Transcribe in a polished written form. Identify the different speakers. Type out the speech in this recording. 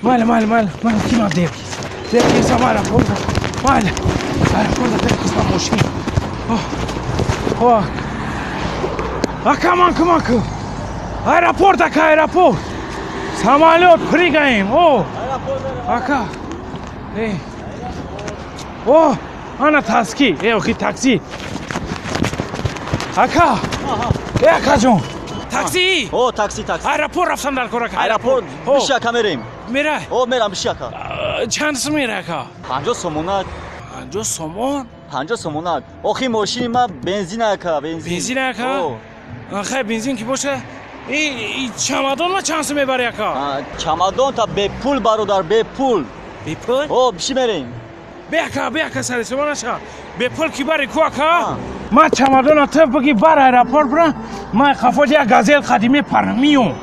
Speaker 1: Майли, майли, майли, майли, ки ман дер дер кисам аэропорт, майли, аэропорт дер кисам мошин. О, ака, манку, манку, аэропорт, ака, аэропорт, самолёт прыгаем. О, ака, э, о, ана таски, э, охи такси, ака, э, акаҷон, такси.
Speaker 2: О, такси, такси.
Speaker 1: Аэропорт рафтам дар кор, ака.
Speaker 2: Аэропорт.
Speaker 1: О.
Speaker 2: Биши, ака, мерем.
Speaker 1: Мера?
Speaker 2: О, мерам, биши, ака.
Speaker 1: Чанд сум мера, ака?
Speaker 2: 50 сомона.
Speaker 1: 50 сомон?
Speaker 2: 50 сомона. Охи, мошини ма бензин, ака, бензин.
Speaker 1: Бензин, ака?
Speaker 2: О.
Speaker 1: Хай, бензин ки боша, и чамадон ма чанд сум мебари, ака?
Speaker 2: А, чамадон та бепул, бародар, бепул.
Speaker 1: Бепул?
Speaker 2: О, биши, мерем.
Speaker 1: Бе, ака, бе, ака, сари сомон наша, бепул ки бари ку, ака.
Speaker 2: А.
Speaker 1: Ман чамадона ту биги, бар аэропорт бира, ман қафоди як Газел қадиме парам, миём.